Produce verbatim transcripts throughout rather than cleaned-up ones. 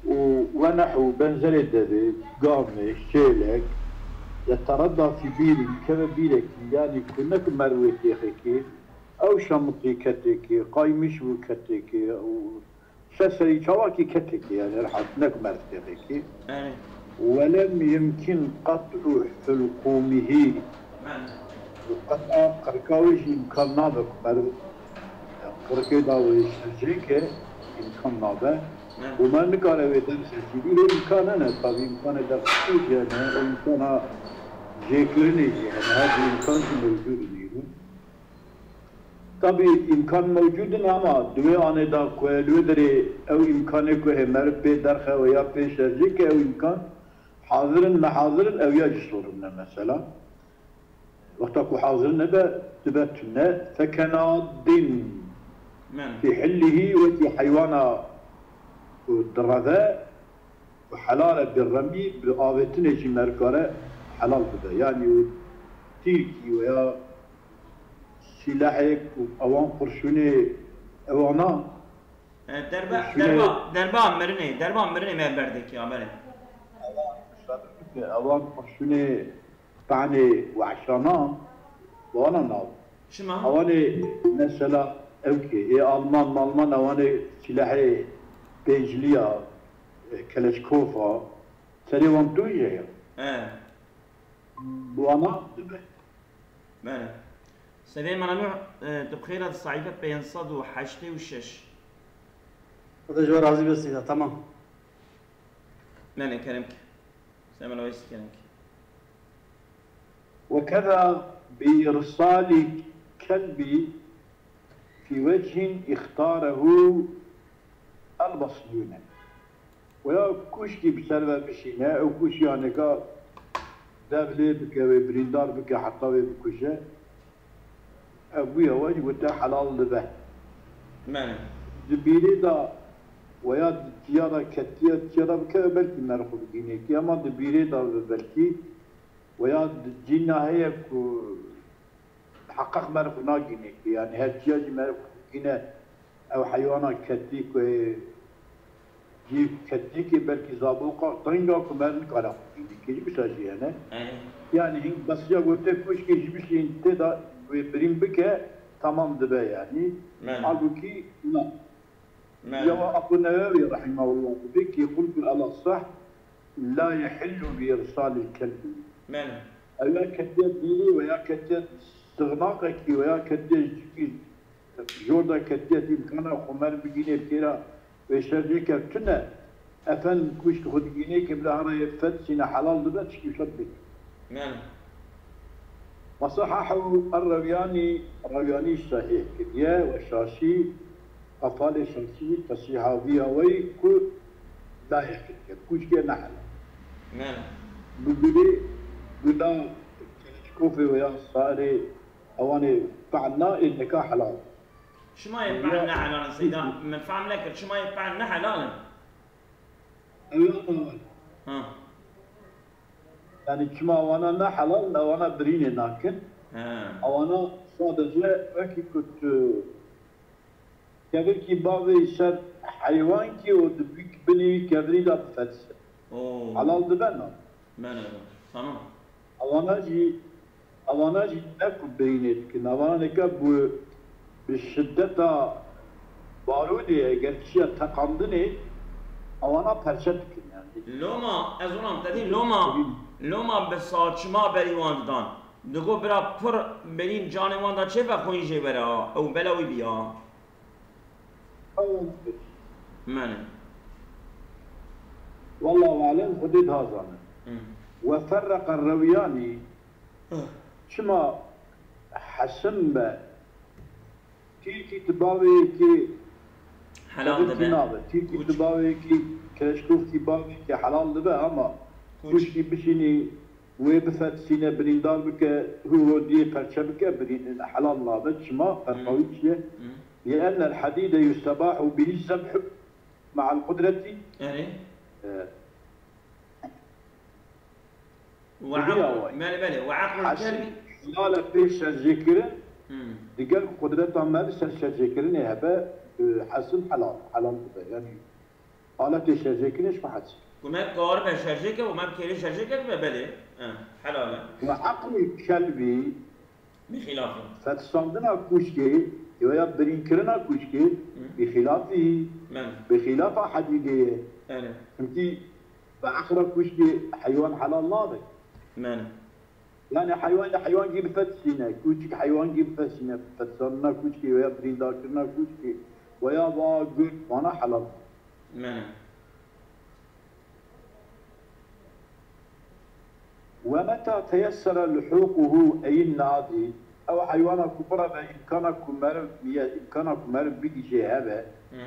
û wenehû benzerê devê, gamê, şêlek, yeteredda fî bîrî, dikeve bîrekî, yanî ku ne ku merivê têxekê, ew şemitî ketêkê, qaymiş bû ketêkê û şeserî çawakî ketêkê, yanî rehet, ne ku meriv têxekê. Erê. Welem yimkin qet'u hulqûmihî. Erê. Qet'a qirka wê jî îmkan nabe ku meriv qirkê da wê şerjê ke, îmkan nabe. Erê. Û me nikare wê derxe jî bî, îmkan hene, tabî îmkanê derxistinê jî hene, îmkana jêkirinê jî hene, her du îmkan jî mewcûd in îro. Tabî îmkan mewcûd in ama di wê anê de ku li wê derê ew îmkanê ku hê meriv pê derxe we ya pê şerjê ke ew îmkan hazir in, nehazir in, ew ya jî sorun e mesela. Wexta ku hazir nebe, dibe tune, fekenadin. Men. Fî hillihî wekî heywana ku direve, ku helal e bi remî, bi avêtinê jî merkare helal bibe. Yanî û tîrkî veya sîlehê ku ewan qurşûnê ewana E, derba, qurşûnê derba, derba mirinê, derba mirinê me berdekî, ha, belê. Ewan, ewan qurşûnê panê wehşana, wana nav. Çima? Ewanê mesela ew ki, ê Alman, Malman ewanê sîlehê pênciliya, e, Keleşkofa, serê wan tu ye ya. He. Bi wana dibe. Belê. Sevê Mela Nuh, e, tu bi xêr hat, sehîfe pênc sed û heştê û şeş. Xwedê ji we razî be Seyda, tamam. Belê, kerem ke. Sevê Mela Weysî, kerem ke. وكذا بإرسال كلب في وجه اختاره البصريون. Weya kuşkî bi ser ve bişîne, ew kuşiya nika dev lê bike, wê birîndar bike, heta wê bikuje. Ev bûye we jî gote helal dibe. Belê. Di bîrê de weya di tiya de ketiye, tiya de bikeve, belkî merxû bigînê kê, ama di bîrê de belkî weya di cîna heye ku Heqeq meriv nagîne ki, yanî her çiya jî meriv gîne, ew heywana ketî ku cî ketî ki belkî zaboka tenga ku meriv nikare xwe gîne ki, ji wisa jî hene. Erê. Yanî hîn besiya gote kuşkê jî bişîn tê de wê birîn bike, tamam dibe yanî. Belê. Halbûkî na. Belê. Cewa Abu Newewi rahimehullah dibê ki, "Qultu el-asah la yehillu bi irsalil kelbi." Belê. Ew ya ketiye dîlî we ya ketiye sixnaqekî we ya ketiye jikî jor de ketiye dî, îmkana xwe mer bigînê bi têra wê şer jê kevtine. Efend kuşt xwe digînê ki bila herayê fetsîne helal dibe, çikî şer bê. Belê. وصححه الروياني، Rewyanî sahîh kiriye, ve Şaşî, qefalê Şaşî tesîha vîya wey ku layek kir, kuşkê nehelal. Belê. Bi gulê, gula Keleçkofê veya sarê ewanê pehna ê nika helal. Çima yê pehn ne helal in, Seyda? Min fehm nekir. Çima yê pehn ne helal in? Ew ya ne helal. Ha. Yani çima wana ne helal, ne wana birînê nakin. Ha. Ewana sadece wekî ku tu kevirkî bavê ser heywankî û di bîk-, binî wî kevirî de bifetise. Oo. Helal dibe na. Bene, tamam. Ewana jî, ewana jî ne ku birînê dikin. Ewana neke bi, bi şiddeta barûdê eger çiya teqandinê, ewana perçe dikin yani. Loma, ez ona te dî, loma, loma bi saçma berî wan didan. Digo bira pir berîn canê wan da çê ve xwîn jê were ha. Ew bela wî bî ha. Mene. Wallahu alem, Xwedê daha zane. Hı. Ve ferreqe rewyanî, Hı. Çima hesin be, tîrkî ti bavê yekê helal dibe. Nabe. Tîrkî ti bavê yekê, Keleşkofkî bavê yekê helal dibe ama kuşkî bişînî Wê bifetisîne, birîndar bike, hû rodiyê perçe bike, birî-, helal nabe. Çima? Ferqa wî çi ye? Hmm. لأن الحديد يستباح به الذبح مع القدرة. Erê. E, Ve Diya aql, way. Belê, belê. Ve aql Hesin kelbî. Helal e pê şerjêkirin, Hmm. digel qudreta me li ser şerjêkirinê hebe, e, hesin helal, helal dibe. Yani, Aletê şerjêkirinê ji xwe hez. Ku me karibe şerjê ke û me bi kêrê şerjê keribe, belê. Eh, helal e. Ve eqlul kelbî, Bi xîlafî. Fetisandina kûçkê, ya birînkirina kûçkê, Hı. bi xîlafî, Men. bi xîlafa hedîdê ye. Erê. Çimkî bi eqla kûçkê heywan helal nabe. Men. Yani heywan li heywankî bifetisîne, kûçik heywankî bifetisîne, fetisandina kûçkê veya birîndarkirina kûçkê veya va gul, vana helal. Men. Wemeta teyessere luhûquhu eyin nadî, ew heywana ku bireve îmkana ku meriv, îmkana ku meriv bigihîje hebe, Hı.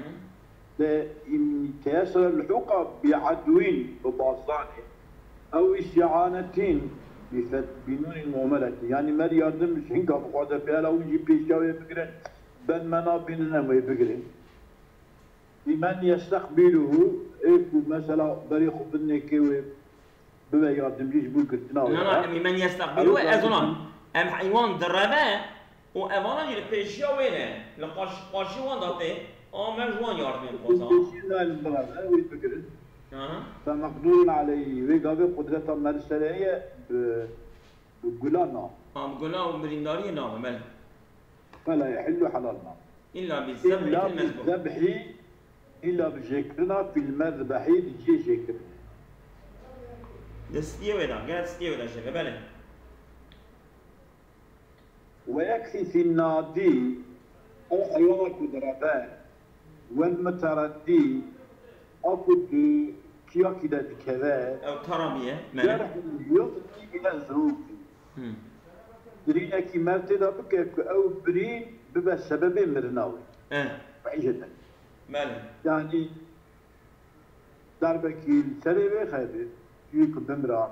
de im-, teyessere luhûqa bi edwîn, bi bazanê, ew îsti'anetîn bi fet-, bi nûnî mumeletî. Yanî mer yardim ji hinka bixwaze bihela hûn jî pêşiya wê bigirin, ben me nabînin em wê bigirin. Bi men yesteqbîluhu, ê ku mesela berê xwe bidinê kê wê bibe yardimcî ji bo girtina wê. Na, na, em î men yesteqbîluhu, ez ona. Em heywan direve û evana jî li pêşiya wê ne. Li qarş-, qarşî wan de tê, ama me ji wan yardimê dixwaze. Pêşî nayên bireve, wê bigirin. Aha. Fe meqdûrun aleyhî, wê gavê qudreta me li ser heye bi, bi gula na. Ha, bi gula û birîndariyê nabe, belê. Fela yehillu, helal nabe. Îlla bi zebhî fil mezbûh. Îlla bi zebhî, îlla bi jêkirina fil mezbehî, di cihê jêkirinê. Di stiyê wê de, gel stiyê wê de jêke, belê. Ve yekfî fî nadî, ew heywana ku direve, Wel mitereddî, a ku di kiyakî de dikeve, Ew taramiye, me. Cerhun yufdî ile zuhûqî. Hmm. Birînekî mer tê de bike ku ew birîn bibe sebebê mirina wê. Eh. Bihîje de. Belê. Yanî derbekî li serê wê xeybê, yê ku bimira.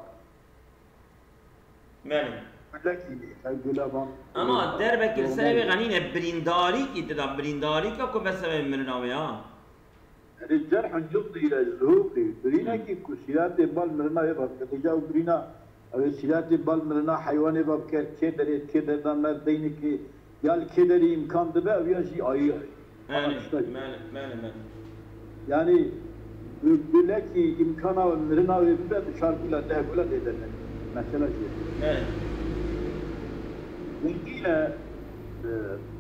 Belê. Gulekî, ew gule van. Ama derbekî li serê wê xenîne, birîndarîkî dida, birîndarîka ku be sebebê mirina wê ya. Erê cerhun yufdî ile zuhûqî, birînekî ku sîratê bal mirina wê ve dikeve, ew birîna, ew ê sîratê bal mirina heywanê ve bike, kê derê, kê derdan me deynekê, ya li kê derê îmkan dibe, ew ya jî ayî. Belê, belê, belê, belê. Yanî, gulekî îmkana mirina wê bibe, bi çar gula, deh gula lê dene. Mesela jî. Belê. Ve qîle, e,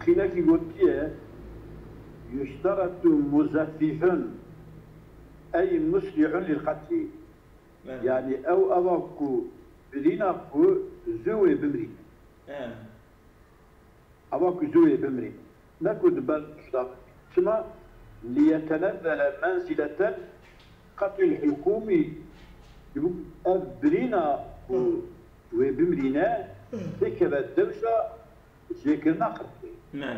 qîlekî gotiye, "Yuşteretu muzeffifun, ey musri'un lil qetlî." Belê. Yanî, ew eva ku birîna ku zû wê bimrîne. He. Ava ku zû wê bimrî. Ne ku di ber tişta. Çima? Liyetenezzehe menzileten qetlil hulqûmî. Ji bo ev birîna ku wê bimrîne, bikeve dewşa jêkirina qetlê. Ne.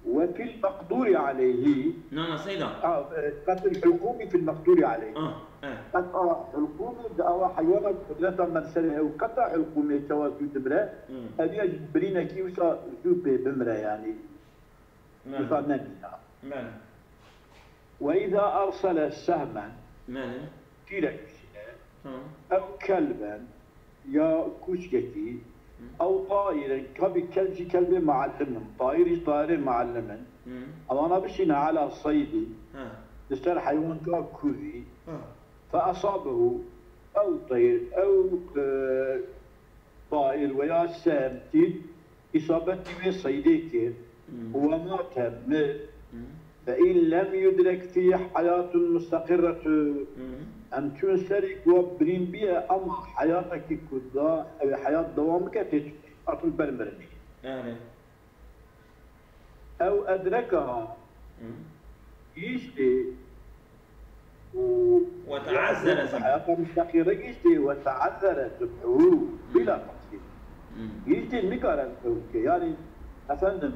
Ve fil meqdûrî aleyhî. Na, na, seyda. A, e, qetlul hulqûmî fil meqdûrî aleyhî. Ah, eh. Qet'a hulqûmî di ava heywana qudreta me li serê ew qet'a hulqûmê çawa zû dimire, Hmm. ev ya ji birînekî wisa zû pê bimire yanî. Belê. Wisa nebîna. Belê. Ve îza ersele sehmen. Belê. Tîrek bişîne. Tamam. Ew kelben, ya kûçkekî, Hı. ew tairen, kabî kelb jî kelbê muallim in, tair jî tairê muallim in. Hı. Ewana bişîne ala seydî, Hı. li ser heywanka kûvî, Hı. fe esabehu, ew tayir, ew, e, tair veya sehm tîr, îsabetî wê seydê kir, Hmm. û we mate, mir, Hmm. fe in lem yudrek fîh heyatun musteqirretu, Hmm. em çûn serî ku we birîn biye, ama heyatekî ku da, ew ê heyat dewam bike, tê çûn, hatin ber mirinê. Yani. Ew edreka Hmm. gihîştê û Ve teazzere zeb- heyata mustaqîre gihîştê ve teazzere zebhuhu bîla teqsîr. Hmm. Gihîştê nikare ew bike. Yanî efendim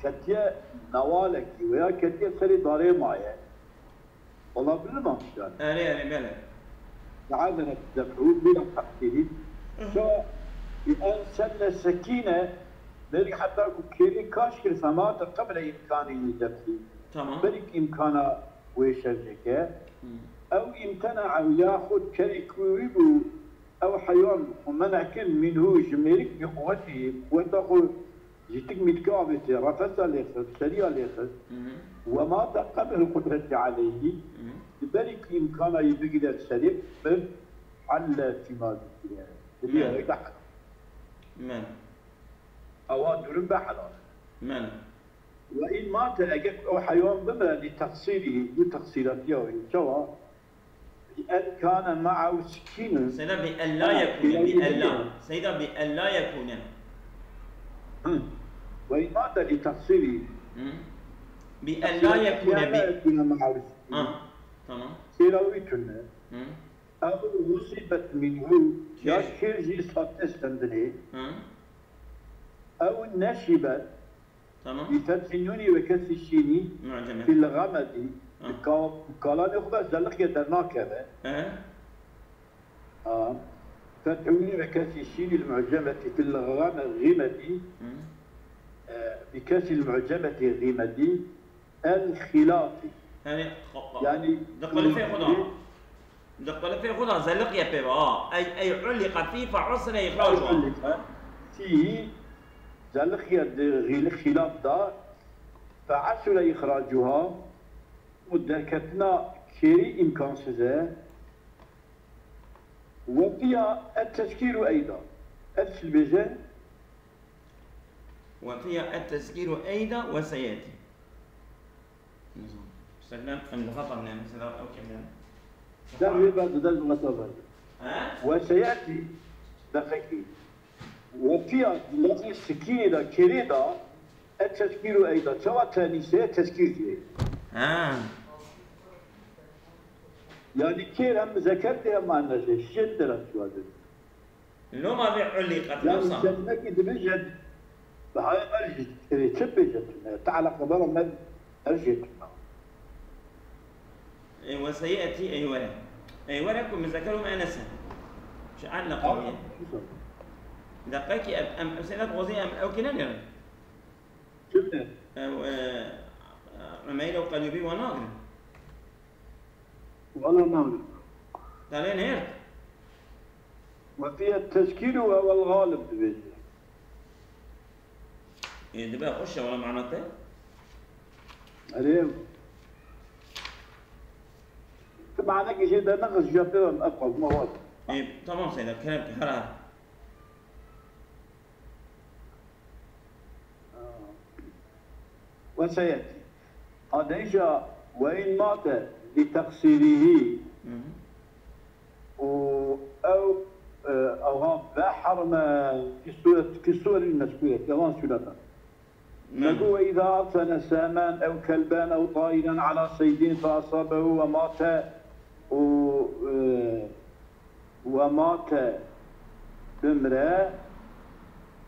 ketiye newalekî veya ketiye serê darê maye. Wala bilimamiş yani. Erê, erê, belê. Teazzere zebhuhu bîla teqsîrî. Hı hı. Şo en senne sekîne Merî heta ku kêrê kaş kir femate qeble îmkanî zebhî. Tamam. Berî ku îmkana wê şerjeke. Hmm. Ew îmtena ew yaxud kerê ku wî bû, ew heywan xwe mena kir, mînhu ji mêrik bi quwetî, quweta xwe ji tik mîtke avêtê, refesa lê xist, seriya lê xist. Hı hı. ومات قبل القدرة عليه، Hı. Li berî ku îmkana yê bigire serê, bir helle fîma zikire. Hı. Dibe heyda. Men. Ewa durum be helal. Men. Ve in mate, eger o heywan bimre, li teqsîrî, bu teqsîratiya wî. Çawa? Bi en kâne ma'ehu sikînun. Seyda bi en la Ha, yekûne, bi en la. Seyda bi en la yekûne. Hı. Ve in mate li teqsîrî. Hı. Bi en la yekûne, bi en la yekûne ma'ehu sikînun. Ha, tamam. Seyda wî tune. Hı. Ew gusibet minhu, ya Kêr. Kêr jî sate stendinê. Hı. Ew neşibet, Tamam. Bi fethî nûnî ve kesî şînî, Mu'ceme. Fil gamedî, Ha. Bi ka-, kalanê xwe ve zeliqê dernakeve. He. Ha. Fethî nûnî ve kesî şînî li mu'cemeti fil game-, gîmedî. Hı. E, bi kesî li mu'cemeti gîmedî. El xilafî. Yani, Yani, di qelifê xwe de. Di qelifê xwe de zeliqê pê ve, ha. Ey, ey ulîqe fî fe usre îxracuha. Ulîqe fî, zeliqê di xîl-, xîlaf de, fe usre îxracuha, û derketina kêrî îmkansiz e. Ve fiha et tezkîru eyda. Ev çi dibêje? Ve fiha et tezkîru eyda ve seyetî. Nizam. Selam, em li xata ne, mesela, ew kemî ne. Dervê ber, di dervê xata ber. He? Ve seyetî, deqekî. Ve fiha, lafzê sikînê de, kêrê de, et tezkîru eyda. Çawa tenîsê, tezkîr diye. He. Yani kêr hem muzekker diye hem muennes e. Şên de re çiwa diye. Loma vê ulîqet Yani wisa. Çeşmekî dibêje, bi haya me jî, e, çi bêje tune? Te'leqe bera me, her jê tune. Ê, ve seyetî, ey were. Ey were ku muzekker û muennes e. Çi eleqe Tamam, wî ye? Güzel. Deqekî em, em, em, Seyda dixwazî em ew kî nenêrin? Çi ne? Ew, e, Umeyr û Qelûbî wan nagrin. Wala nagrin. Te lê nêrt? Ve fiha tezkîru ve vel galib dibêje. Ê, dibe xweş e, wala mana te? Erê. Tu manekî jê dernexist, ji pê ve em ev qazma wat. Ê, tamam Seyda, kerem ke, her her. Ve seyetî. Adeyja ve in mate li teqsîrîhî. Hı hı. Û ew, e, ewa ve herme fi suret, fi suwerî mezkûre, yalan sûreta. Hı. Negot, ve îza ersele sehman ew kelban ew tairan ala seydin fe asabehu ve mate û, e, Ve mate, bimre.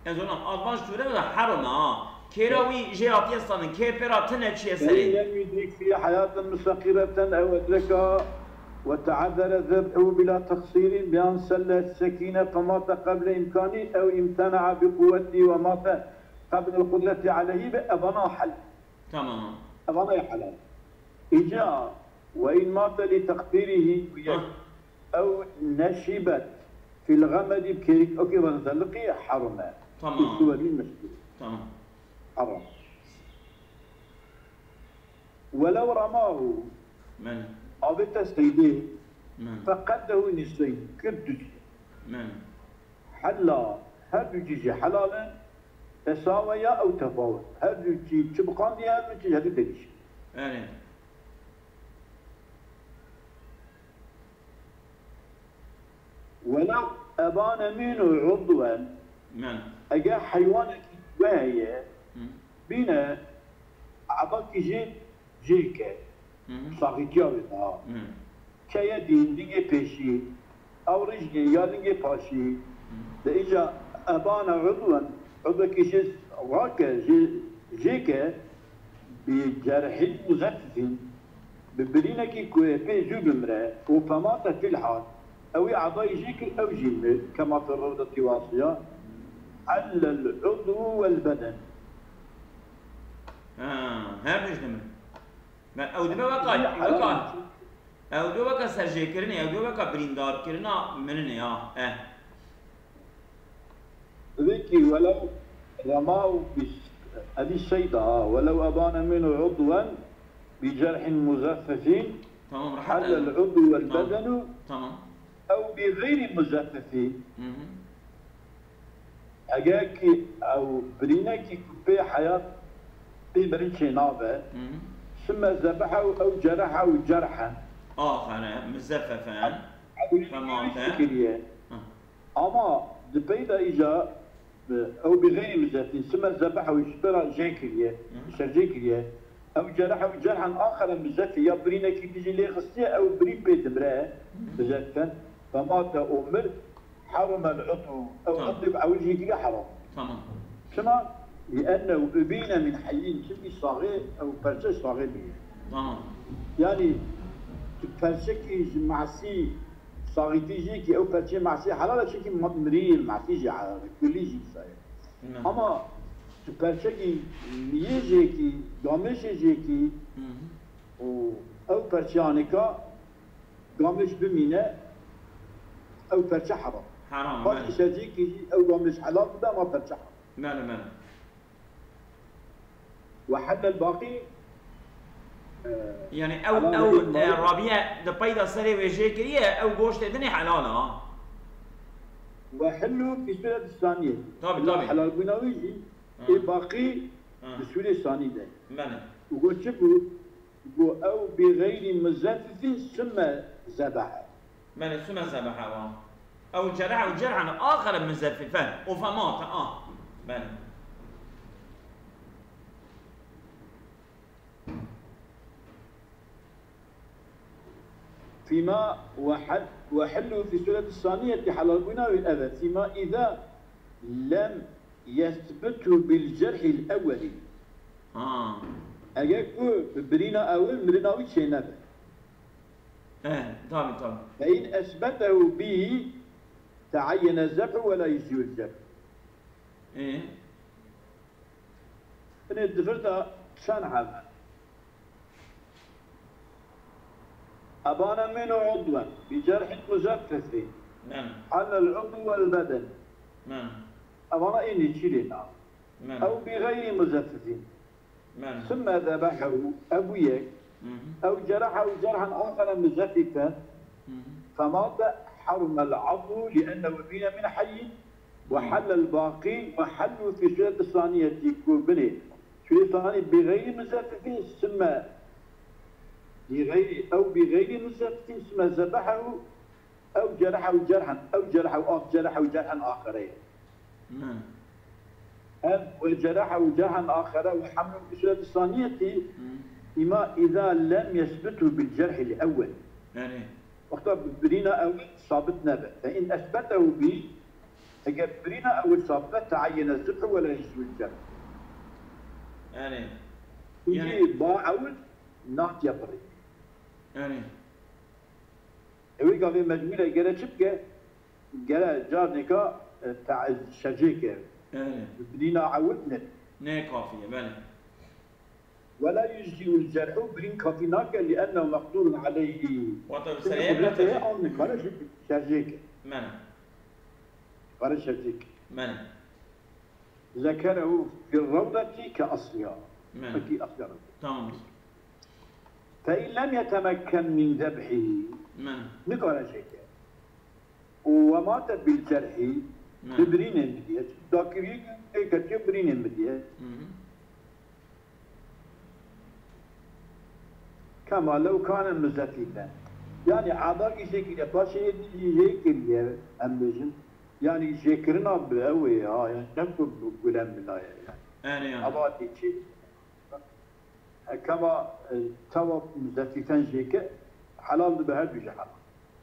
Ez ona, a van ji sûre ve herim e, ha. Kêra wî jê hatiye standin, kê pê ra tune çiye serê. Ey lem yudrik fî heyaten mustaqîreten ew edreka ve te'ezzere zeb'uhu bila teqsîrin bi an selle sekîne fe mate qeble îmkanî ew îmtene'a bi quwwetî ve mate qeble qudretî aleyhî ve evana hel. Tamam. Evana ya helal. Îca ve in mate li teqdîrîhî û yek. Ha. Ew neşîbet fil gamedî bi kêrik, okê, van zeliqî herim e. Tamam. Îsuwerî meşgûl. Tamam. Herim. Welew remahu. Men. Avête seydê. Men. Feqeddehu nisfeyn. Kir du cî. Men. Hella, her du cî jî helal in. Tesaweya ew tefawet. Her du cî çi biqandiye, her du cî herî derîş. Erê. Welew ebane mînu udwen, Men. Eger heywanekî we heye, Hı. bîne, ebakî jî jê ke, Hı hı. saxîtiya wê da. Hı. Keye dîn, lingê pêşî, ew rijlê ya lingê paşî, Hı. de îca ebane udwen, udwekî jê rake, jê, jê ke, bi cerhin muzettizin, bi birînekî ku ê pê zû bimre, û femate fil hal, ew ê edayî jê kir, ew jî mir, kema fi rewdetî wasiya, ellel udwu wel beden. Ha, her du jî dimin. Me ew dibe weka, Jî weka, heram. Ew dibe weka serjêkirinê, ew dibe weka birîndarkirina mirinê, ya. Eh. Divê kî welew remaw bis-, evî seyda, ha, welew ebane mînu udwen, بجرح مزفف Tamam, rahat حل el. العضو Tamam. والبدن Tamam. أو بغير مزفف. Hı hı. Eger ki ew birînekî ku pê heyat pê mirin çênabe, Hı hı. ثم ذبحه أو جرحه جرحا. Axere, muzeffefen. Ew Femate. Kiriye. Hı. Ama di pey de îca, e, ew bi xeyrî muzeffefin, sime zebeha wî ji pê re jê kiriye, Hı. şerjê kiriye. Ew cereha wî cerhen axere muzeffefî ya birînekî dijî lê xistiye, ew birîn pê dimire, Hı. muzeffefen, femate û mir, harumel udwu, ew Tamam. udwê bi ewil jê kiriye heram. Tamam. Çima? Li'ennehu ubîne min heyyîn, çimkî saxê, ew perçe saxê bûye. Tamam. Yanî, tu perçekî ji masî Saxîtî jê kî ew perçê masî helal e, çimkî ma-, mirî yê masî jî helal e, kulî jî wisa ye. Ne. Ama tu perçekî miyê jê kî, gamêşê jê kî Hı hı. û ew perçe anika gamêş bimîne, ew perçe heram. Heram, Paşê bele. şercê kî jî ew gamêş helal bibe, ama perçe heram. Bele, bele. وحل الباقي, e, Yani ew, helal ew, e, Rabiye di peyda serê wê jê kiriye, ew goştê din ê helal a. وحله في سورة الثانية. Tabii, tabii. Helal bûna wî jî, Ha. ê baqî Ha. bi sûrê sanî de. Bele. Û got çi bû? Got ew bi xeyrî muzeffefin sümme zebehe. Bele, sümme zebehe wa. Ew cerehe, ew cerhen axere muzeffifen. O femate, a. Bele. فيما وحل-، وحله في سورة الثانية, helal bûna wî ev e. فيما إذا لم يثبته بالجرح الأول. Ha. Eger ku bi birîna ewil mirina wî çênebe. Eh, tabii, tabii. فإن أثبته به تعين الذبح ولا يجزئ الجرح. Eh. Binê di vir de çend hebe. أبان منه عضوا بجرح مزفف. Bele. حل العضو والبدن. Bele. Evana ê nêçîrê ne. Bele. Ew bi xeyrî muzeffefin. Bele. Sümme zebehehu, ew bû yek. Hı hı. Ew cerehehu cerhen axere muzeffifen. Hı hı. Femate harumel adwu li'ennehu bîne min heyyin. Hı. Ve hallel baqî ve hallu fî sureti saniyetî ku binê. Surê sanî bi xeyrî muzeffefin sümme bi xeyrî, ew bi xeyrî muzeffefin sümme zebehehu. Ew cerehehu cerhen, ew cerehehu af cerehehu cerhen axere ye. Hı. Ev ve cerehehu cerhen axere ve hamlu bi sureti saniyetî Hı. îma îza lem yesbitu bil cerhil ewwel. Yani. Wexta bi birîna ewil sabit nebe. Fe in esbetehu bi, eger birîna ewil sabit be, teayyene zibhu ve la yecûzul cerh. Yani. Çünkü Yani. ba ewil natiye birî. Yani. Ew ê gavê mecbûr e, gere çi bike? Gere carnêka, e, te-, şecê ke. Evet. Birîna ewil ne. Ne kafiye, bele. Ve la yujzi'ul cerhu, birîn kafî nake, li ennehu meqdûrun aleyhî. Wata bi Çünkü serê kudretê emre an nikare şecê ke. Bele. Nikare şecê ke. Bele. Zekerehu fir rewdeti ke asliha. Men. Wekî asliha. Tamam. Fe in lem yetemekken min zebhî. Men. Nikare jê ke. Û we mate bil cerhî, Men. bi birînên bidiye. Dakirî tê ketiye birînên bidiye. Hı hı. Kema lew kane muzefîfen. Yani adakî jê kiriye, paşê yê din jî jê kiriye, em bêjin. Yani jêkirina bi ew ê ya, yani ne ku bi gule milaye yani. Erê yani. Ava dîçî. Kema, e, teva muzefîfen jê ke, helal dibe, her du jî helal.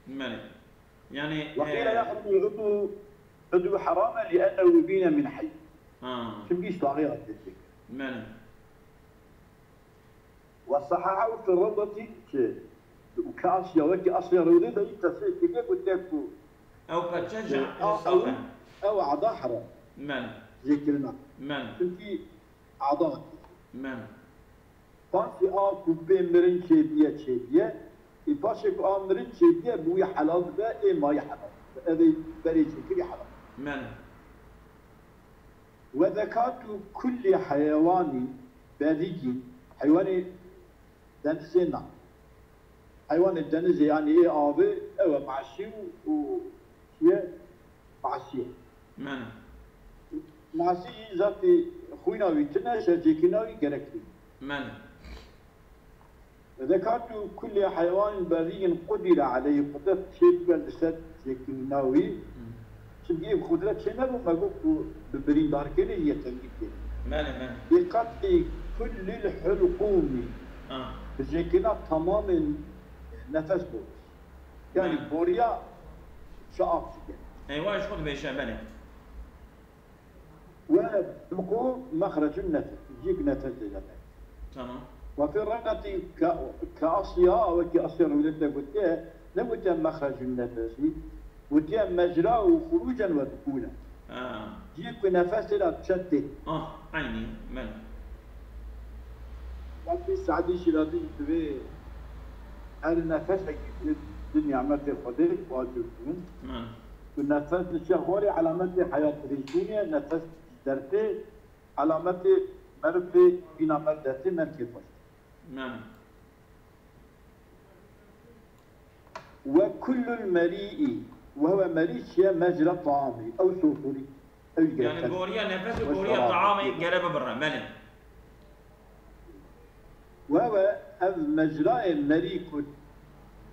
Belê. Yani, Ve qîle e, yahrumu udwu, udwu herame li ennehu bîne min heyy. Ha. Çünkü saxî hatî jê ke. Belê. Ve sahahahu fi rewdeti ki, û ke asya, wekî asya rewdê de yî tesrîh kiriye ku te ku Ew perçe ji, e, a, saf e. Ew, ew ada heram. Men. Jêkirina. Men. Çünkü ada. Men. Paşê a ku pê mirin çêbiye, çêbiye. Ê paşê ku a mirin çêbiye, bi wî helal dibe, ê mayî helal dibe. Ev ê berê çêkirî helal. Men. Ve zekatu kulli heyewanî berîgî, heywanê denizê na. Heywanê denizê, yanî ê avê, ew e masî û, û çi ye? Masî ye. Mene. Masî jî zatî xwîna wî tune, şercêkirina wî gerek nîne. Mene. Zekatu kulli heywanin berriyyin qudire aleyhi, qudret çêbibe li ser çêkirina wî. Çimkî ev qudret çênebû, me got ku bi birîndarkirinê yê tengî tê. Mene, mene. Bi qet'i kullil hulqûmî. Ah. Bi jêkirina tamamên nefes borî. Yani Mene. Boriya çi av çike. Eywa ji xwe dibêje, belê. Ve hulqû mexrecun nefes. Jêk nefes dêne. Tamam. Ve fi raqetî ke, ke asliha, wekî aslê rûdete gotiye, ne gotiye mexrecun nefesî, gotiye mecra û xurucen ve dukûlen. Ha. Cihê ku nefes tê de diçe tê. Ah, eynî, mene. Wekî Se'dî Şîrazî jî divê her nefesekî di, di nimetê Xwedê wacib dibin. Mene. Ku nefes diçe xwarê alametê heyatdirêjbûnê ye, nefes dertê alametê merv pê bîna merv dertê merkê xweş. Mene. Ve kullul merî'î, ve huve merî çi ye? Mecra taamî, ew soxurî, ew Yani gerçek. boriya nefes û Ve boriya şerab. taamê gere bibirre, belê. Ve huve ev mecrayê merî ku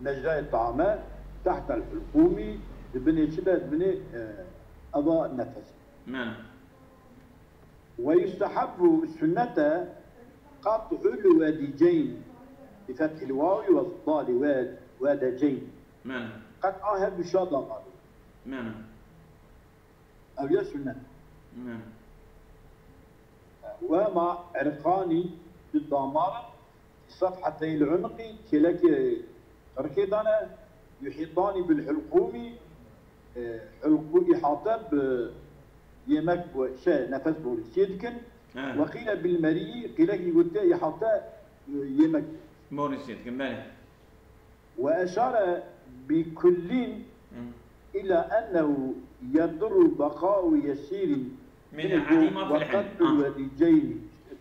mecrayê taame, tehtel hulqûmî, di binê çi be? Di binê, e, eva nefes. Mene. Ve yustehebbu, sunnete, qat'ul wediceyn, bi fethil wawi ve dali, ve, wediceyn. Mene. Qet'a her du şa damarê. Mene. Ev ya sunnet. Mene. Ve ma irqanî, du damar, sefheteyl unqî, kêlekê qirkê dane, yuhîtanî bil hulqûmî, e, hulqû îhate bi yemek bo-, şey, nefes borîsiyê dikin. He. Ve qîle bil merî, qîlekî gotiye îhate, e, yemek. Borîsiyê dikin, belê. Ve eşare bi kullîn Hı. ila ennehu yedurru beqa'u yesîrin Min ehadîma fil hilm. Ve qet'u Ah. wediceyni.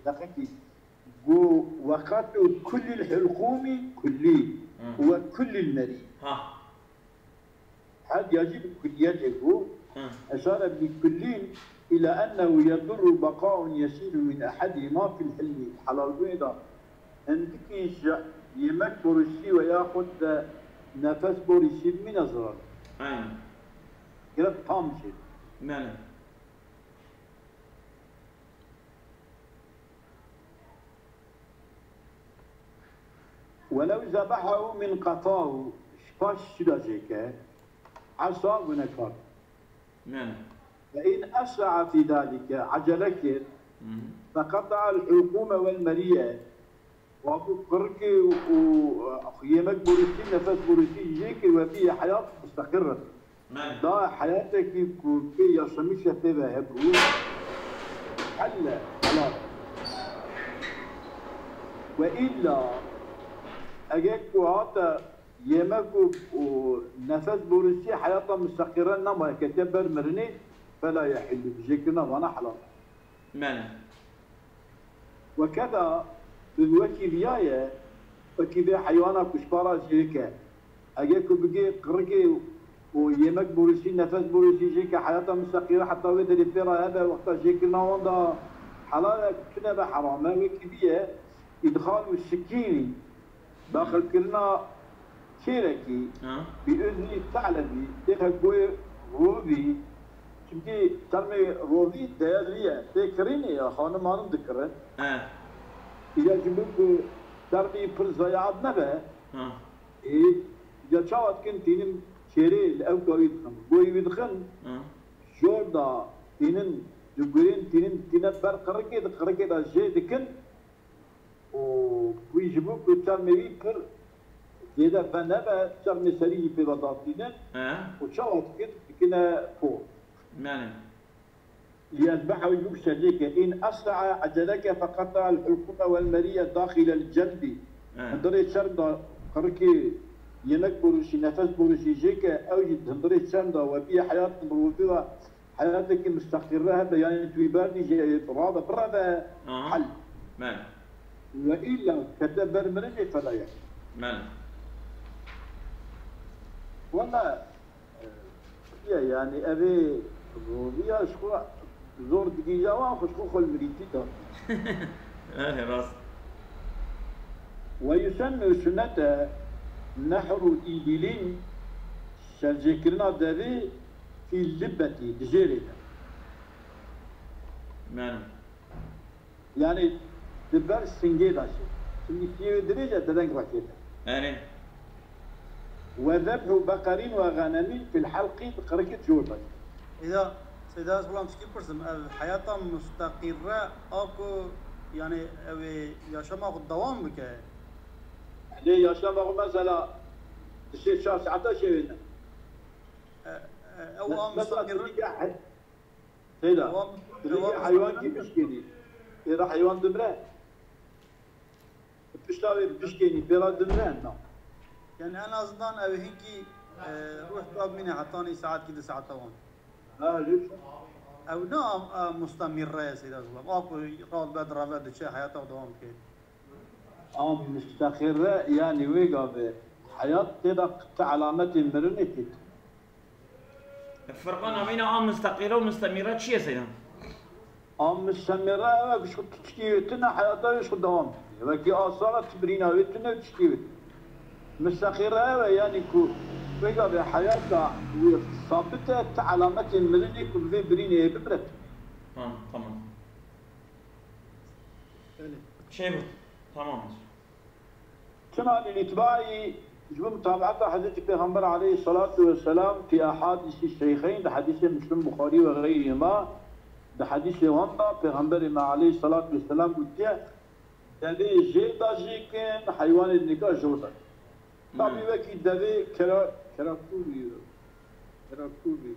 Deqekî. Got, ve qet'u kullil hulqûmî kullî. Hı. Ve kullil merî. Ha. Her diya jî bi kulliyetê got. Hı. Eşare bi kullîn ila ennehu yedurru beqa'un yesîru min ehadîma fil hilmî. Helalbûnê de hindikî ji yemek borîsî ve yaxud de nefes borîsî bimîne zirar. Aynen. Gerek tam çê. Belê. Welew zebehahu min qefahu, ji paş şîra jêke, esa gunekar. Belê. Ve in esra'a fî zalike, acele kir, Hı hı. feqeta'el hulqume vel meriye, wa ku qirikê û, û, e, yemek borîsî, nefes borîsî jê kir ve bîye heyat mustaqirre. Belê. Da heyatekî ku pê yaşamîşe pê ve hebû, helle, helal. Ve illa, eger ku hate yemek û, û nefes borîsî heyata mustaqirre nemaye, ketiye ber mirinê, fela yehillu, bi jêkirina vana helal. Belê. Wekeda bi wekî viya ye, wekî vê heywana ku ji para jêke. Eger ku bigê qirikê û yemek borîsî, nefes borîsî jêke heyata mustaqîre heta wê derê pê re hebe, wexta jêkirina wan de helal e, tune be heram e, wekî vî ye, îdxal û sikînî, daxilkirina kêrekî, Ha. Bi iznî Selebî, têxe goyê rovî, çimkî termê rovî değerli ye, tê kirînê ya, xanim manim dikirin. He. Îca ji bo ku termî pir zayaat nebe, Ha. ê, îca çawa dikin tînin kêrê li ewka wî dixin, goyê wî dixin, Ha. jor da tînin, ji gurên tînin tîne ber qirikê, di qirikê de jê dikin, û wî ji bo ku çermê wî pir zêde venebe, çermê serî jî pê ve datînin He. û çawa dikin, dikine por. Belê. Liyezbeha wî bikşe jê ke, in esra'a eceleke feqeta'el hulqume vel meriye daxilel celbî. He. Hundirê çerm da qirikê yemek borîsî, nefes borîsî jê ke, ew jî hundirê çerm da we bîye heyat mirovî ve heyatekî mustaqîre hebe, yanî tu wî berdî jê rabe bireve Aha. hel. Belê. Ve îlla kete ber mirinê fela yek. Mel. Wela, e, çi ye, yanî evê roviya ji xwe zor digihîja wan xwe ji xwe xwe li mirîtî da. Erê rast. Ve yusennu sunnete nehru îbilîn, şerjêkirina devê fî libetî, di jêrê de. Mel. Yanî di ber singê de jî. Çimkî siyê wê dirêj e, dereng rekê de. Erê. Ve zebhu beqerîn ve xenemîn fil helqî, di qirikê jor de jî. Seyda, Seyda, ez xulam çikî pirsim, ev heyata mustaqîre a ku, yanî ew ê yaşama xwe dewam bike? Lê yaşama xwe mesela dişê çar saeta şevê ne. E, e, ew a Mesela mustaqîre. Seyda, Ewa, tu ewa, heywan kî bişkênî? Êra heywan dimre. Pişta wê bişkênî, pêra dimre, na. Yani en azından ew hinkî, e, ruh da bimîne hetanî saetkî di saeta wan. Ha, lütfen. Ew ne a, a mustemîre ye, Seyda Gulam. A ku rahat be direve diçe, heyata dewam bike. A mustaqîre, yani wê gavê heyat tê de ti alametê mirinê tê. Ferqa navîna a mustaqîre û mustemîre çi ye, Seyda? A mustemîre ew e ku ji xwe tu tiştî wê tune, heyata wê ji xwe dewam dike. Wekî asara tu birîna wê tune û tiştî wê tune. Mustaqîre ew e, yanî ku wê gavê heyata wê sabit e, ti alametên mirinê ku bi vê birînê hê bibire tune. Ha, tamam. Belê. Çêbû. Tamam. Çima li îtbaî ji bo mutabaeta Hezretî Pêxember aleyhisselatu vesselam fi ehadîsî şeyxeyn, di hedîsê Muslim, Buxarî ve xeyrî ma, di hedîsê wan de Pêxemberê me aleyhisselatu vesselam gotiye, devê jêr da jê kin, heywanê nika jor da. Tabî Hmm. wekî devê kera-, kerakûrî, kerakûrî.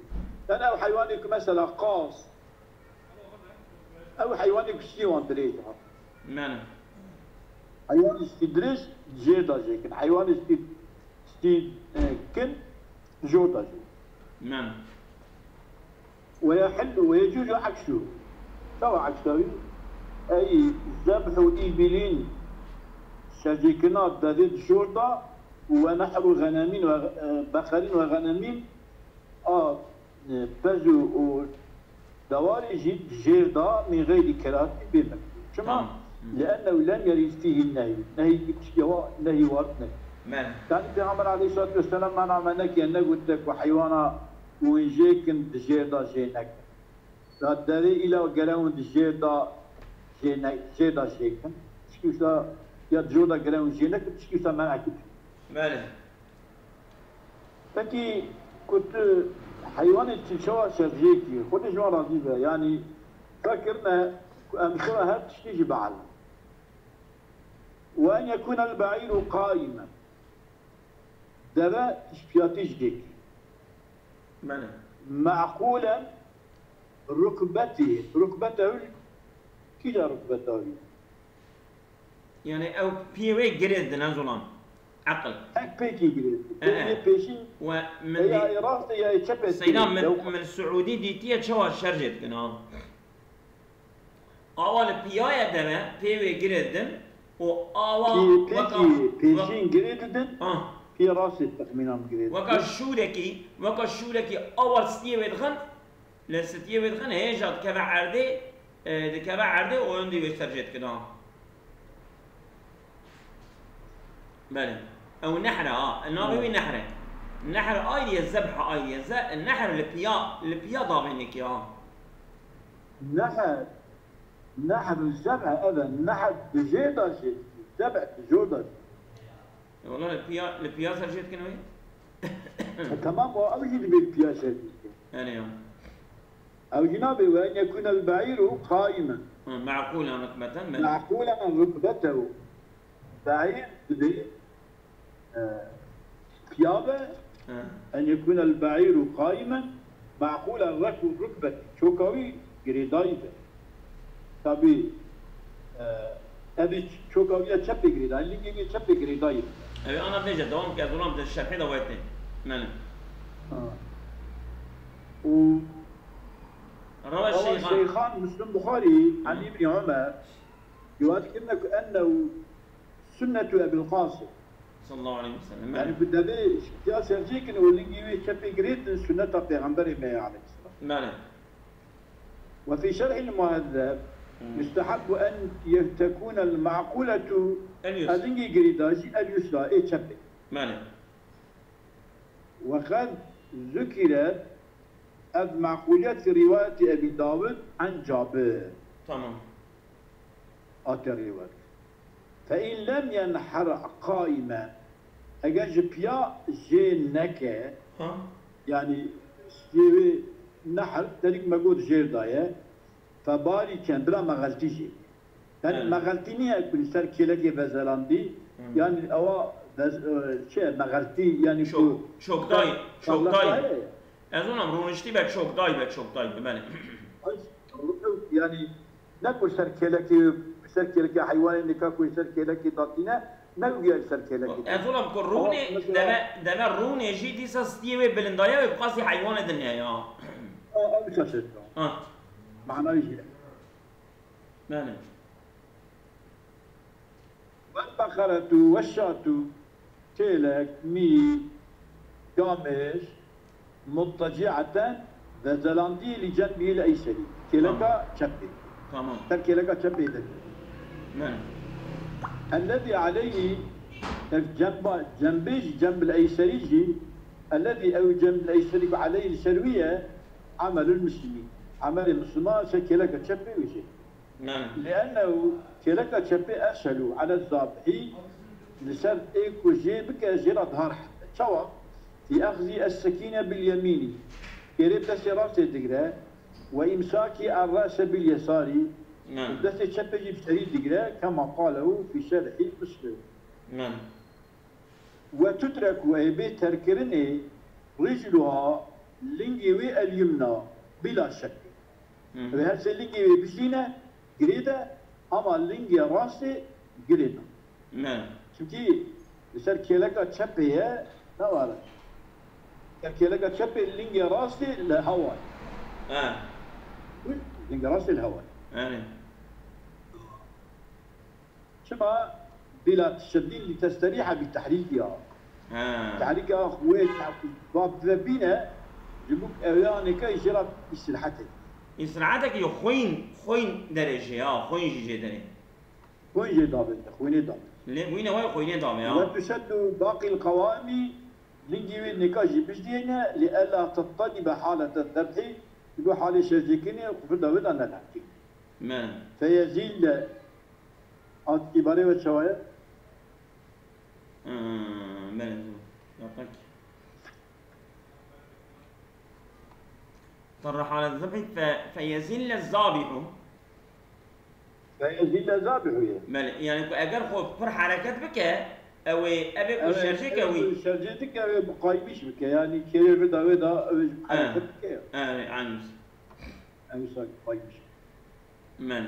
Yani ev heywanê ku mesela qas, ew heywanê ku stî wan dirêj e. Mene. Heywanê stî dirêj jêr da jê kin. Heywanê stî, stî, e, kin jor da jê. Mene. Ve yehillu ve yecuzu eksu. Çawa eksa wî? Ey zebhu îbilîn, şerjêkirina devê di jor da, ve nehru xenemîn ve, e, beqerîn ve xenemîn, a, e, pez û, û dewarê jî di jêr da min xeyrî kerahatî bê mekrûh. Çima? Tamam. Hı. Li ennehu lem yerid fîhî nehî. Nehî tiştê wa, nehî warid ne. Men. Yani Peygamber aleyhissalatu vesselam mena me nekiye, negote ku heywana hûn jê kin di jêr da jê nekin. Ya devê îla gere hûn di jêr da jê ne-, jêr da jê kin. Tişkî wisa ya di jor da gere hûn jê nekin, tişkî wisa menekî tune. Belê. Pekî ku tu heywanê tu çawa şerjêkî, Xwedê ji wan razî be, yanî fekirine ku em şeva her tiştî jî bielin. Ve en yekûnel beîru qaimen. Deve piştpiyatî jê kî. Belê. Meqûlen rukbetî. Rukbetehu kîja rukbeta wî? Yani ew piyê wê girê didin, ez olam. Eqil. Tek pêkî girê. E, e. Pêkê pêşî. We min ya dî-, ê rastê ya ê çepê Seyda, tê. Min, Ew min Siûdî dîtiye çawa şerjê dikin, ha. Awa li piya ye deve, pê wê girê didin û awa Pê-, weka pêkî, pêşîn wek-, girê didin, ah. Pê rastê texmînan girê didin. Weka şûrekî, weka şûrekî awa stiyê wê dixin, li stiyê wê dixin, hêja dikeve erdê, e, dikeve erdê û hindî wê şerjê dikin, ha. Belê. Ew nehr e, ha. Navê wî nehr e. Nehr ayrı ye, zebh ayrı ye. Ze-, nehr li piya, li piya davênekê, ha. Nehr, nehr û zebh ev e. Nehr di jê de jê dikî, zebh di jor de jê. E, wala li piya, li piya ser jê dikin wê? E, tamam, o ew jî dibê li piya ser jê dikî. Erê ya. Ew jî nabê, ve en yekûnel beîru qaimen. Ha, meqûlen rukbeten, belê. Meqûlen rukbetehu. Beîr dibê, e, piya be. Ha. En yekûnel beîru qaimen, meqûlen rek-, rukbet. Çoka wî girêdayî be. Tabî, e, ev ê çoka wî ya çepê girêdayî, lingê wî ya çepê girêdayî be. Ew ê ana bêje, dewam ke, ez olam di şerhê de wetê. Mene. Ha. Û Rawa Rawa Şeyxan. Şeyxan Müslim Buxarî, Hı. An Îbnî Ömer, Rivayet kirine ku ennehu sünnetu Ebil Qasim. Sallallahu aleyhi ve sellem. Yani Evet. bu devê piya sercêkin û lingî wê çepê girêtin sünneta Pêxemberê me ye aleyhisselam. Belê. Ve fî şerhil muhezzeb Hmm. yustehabbu en yevtekûnel ma'kuletu Elyus. elingî girêda jî el yusra ê çepê. Belê. Ve qed zukiret ev ma'kuliyet fi rivayeti Ebî Dawud an Cabir. Tamam. Hatiye rivayet. Fe in lem yenher qaime. Eger ji piya jê neke, Ha? yani stiyê wê nehr, terîk me got jêr daye, fe bariken, bila mexeltî jê. Yani Evet. mexeltî niye ku li ser kêlekê vezelandî, Hmm. yani ewa vez, e, şey, mexeltî yani Çok, ku çok day, çok parlak day. daye. Ez ona rûniştî be çok day, be çok day, be, belê. Yani ne ku ser kêlekê, ser kêlekê heywanê nika ku ser kêlekê datîne, ne ku ser kêlekê. Ez ona ku Ama rûnê, mesela deve, deve rûnê jî dîsa stiyê wê bilindaya wê bixwastî heywanê din heye ya. Ew şaşırtı. Ha. Manayı jî. Belê. Vel beqeretu ve şatu, kêlek, mî, gamêş, mutteci'eten, vezelandî li cenbihil eyserî. Kêleka Tamam. çepê. Tamam. Ser kêleka çepê de. Belê. Ellezî aleyhi, ev cemba, cembê jî, cembil eyserî jî, ellezî ew cembil eyserî ku aleyhi li ser wî ye, amelul muslimîn. Amelê Müslüman ser kêleka çepê wî jî. Belê. Li'ennehu kêleka çepê eshelû ele zabhî, li ser ê ku jê bike jê re daha rehet e. Çawa? Fî exzî es-sekîne bil yemînî, kêrê bi destê rastê digire, ve îmsakî er-re'se bil yesarî, Belê. û destê çepê jî bi serî digire, kema qalehu fî şerhî Muslim. Belê. Ve tutreku, ê bê terkirinê, ricluha, lingê wê el-yumna, bila şek. Hı hı. Wê her sê lingê wê bijîne, girê de, ama lingê rastê girê ne. Ne. Çimkî li ser kêleka çepê ye, ne ware. Ser kêleka çepê lingê rastê li hewa ye. He. Lingê rastê li hewa ye. Erê. Çima? Bila tişedîn li testerîhe bi tehrîkiha. He. Tehrîka wê bab vebîne, ji bo ew ya nêke jê re îstirahetê. Îstirahetekî xwîn, xwîn derê jê ya, xwîn jî jê derê. Xwîn jê dabê, xwînê dabê. Lê xwînê wê xwînê dabê ya. Ve tuşeddu baqîl qewaimî, lingî wê nêka jî bijdiyêne, li ella tettenibe halete zebhî, ji bo halê şerjêkirinê xwe da wê da nelehqî. Me. Feyezîlle At îbarê we çawa ye? Hmm, belê, zor. Yaprak. Tarra hale zibhî fe, feyezîlle zabihu. Feyezîlle zabihu ye. Belê, yani ku eger xwe pir hereket bike, ew ê, ev ê ku Evet, şerjê ke wî. Şerjê dike ew ê bi qaymiş bike. Yani kêrê vida wê da ew ê ji He. hereket bike ya. Evet, aynı. Ew sak qaymiş. Men.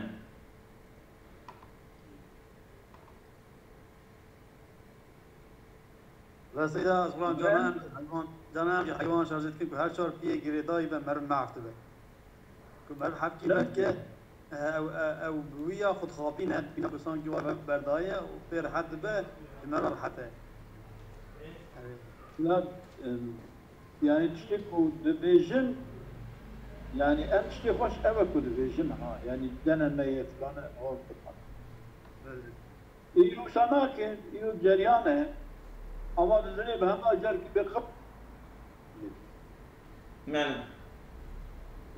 Reseyda ez xuran Ben- canan heywan, canan heywan şarjê dikin ku her çar piyê girêdayî be meriv mehf dibe. Ku meriv hevkî Ben- belke, e, ew, e, ew bi wî ya xwe dixapîne, bîne ku sankî wa be berdaye û pê rehet dibe, ji meriv rehet e. Evet. Ya, em, Yani tiştê ku dibêjin, yani em tiştê xweş ev e ku dibêjin ha, yani deneme ye, filan e, hor filan. Belê. Îro wisa nake, îro ceryan e, ama dizirê bi hema car ki bê xip. Belê.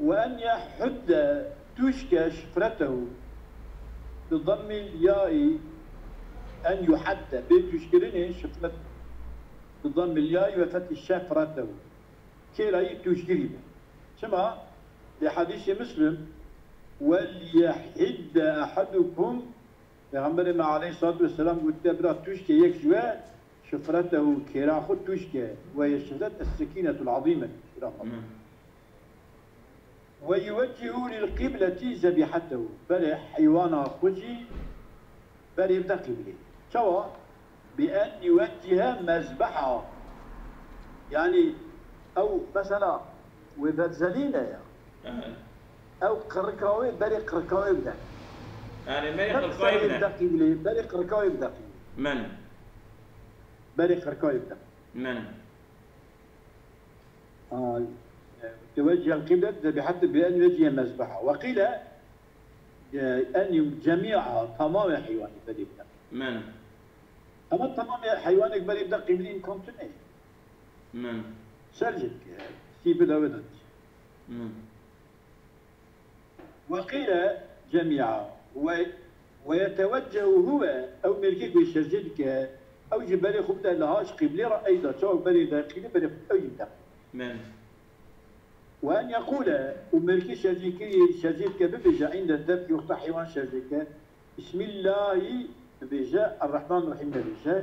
Ve en yehudde tûşke şifretehu bi dammil yaî en yuhadde bê tûşkirinê şifret bi dammil yaî ve fethî şefretehu. Kêrayî tûşkirî be. Çima? Lê hedîsê Muslim, "Wel yehidde ehadukum", Pêxemberê me aleyhissalatu vesselam gotiye, "Bira tûşke yek ji we şifretehu, kêra xwe tûşke, we ye şifret es-sekînetul azîme." Bira xwe. Hmm. "Ve yuweccihu lil qîbleti zebîhetehu." Berê heywana xwe jî berê bide qîblê. Çawa? "Bi en yuweccihe mezbeha." Yani ew mesela wê berzelîne ya. Ehe. Ew qirika wê berê qirika wê bide. Yani, berê qirkayê bide. Berê qirkayê bide. Men. Berê qirkayê bide. Men. Teweccihe el-qiblet zebihetu bi en vecihe mezbeha. Ve qîle, e, en cemî'a, tamamê heywanê berê bide. Men. Ama tamamê heywanek berê bide qîblî îmkan tune. Men. Ser jî, e, sî bide wê de. Men. Ve qîle cemî'a ve, ve yeteveccehu huve, ew mêrkê ku şerjê dike, ew jî berê xwe bide li haş qîblê re, eyda çawa berê de qîblê berê xwe ew jî bide. Men. Ve en yekûle, û mêrkê şerjêkirî şerjê dike bibêje, îndel zebhî wexta heywan şerjê dike, Bismillahî dibêje, Errehmanirrehîm nebêje.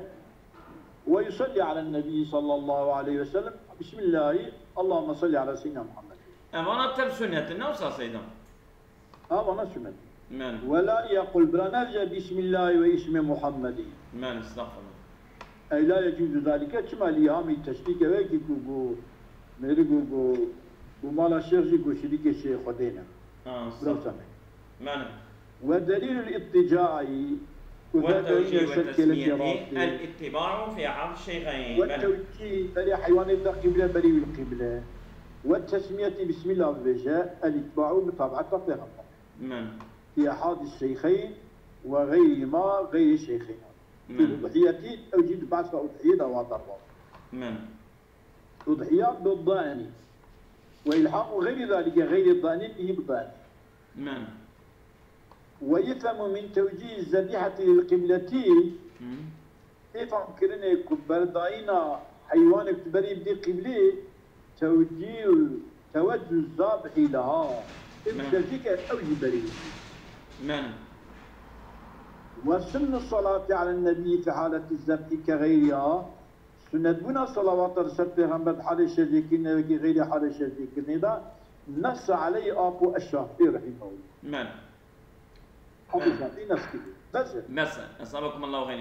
Ve yusallî alen nebî sallallahu aleyhi ve sellem. Bismillahî, Allahümme salli ala seyyidina Muhammed. Evana tev sünnet in, ne wisa Seyda? Ha, vana sünnet. Men. Ve la yekul, bira nebêje Bismillahî ve ismi Muhammedî. Men, estağfurullah. Ey la yecûzu zalike, çima lî hamî teşrîke ve ki ku, ku, mêrik ku, ku, ku mala şêx jî ku şirîkê şê Xwedê ne. Ha, Bira estağfurullah. Wisa ne. Men. Ve delîlul îtticai, û Ve ve delîlê tewcîh ve ser kêlekê tesmiyetî, rastî. El-îttiba'u fî ehadî şeyxeyn. Ve Men. Tewcîh, berê heywanê bide qîble, berê wî qîble. Ve tesmiyetî, Bismillah bibêje, el-îtba'u, mutabaeta pêxember. Men. Fî ehadî şeyxeyn ve xeyrî ma xeyrî şeyxeyn. Fî Men. Udhiyetî, ew jî di behsa udhiyê de wa derwa. Men. Udhiya bi dani. Ve ilhaqu xeyrî zalike xeyrî dani bihi bi dani. Men. Ve yufhemu min tewcîhi zebîheti lil qîbleti, Hı. Tê famkirinê ku berdayîna heywanek tu berî bidî qîblî, tewcîh, teweccûh zabhî leha. Tê Men. Şerjî ke ew jî berî bidî. Men. Ve sunnu salati alen nebî fi haleti zebhî ke xeyriha. Sunnetbûna salawata li ser pêxember di halê şerjêkirinê wekî xeyrî halê şerjêkirinê de nessa aleyhi Apo Eşşafî rahimehullah. Men. Apo Men. Şafî nes kiriye. Bes e. Bes e. Esabakum Allahu xeyran.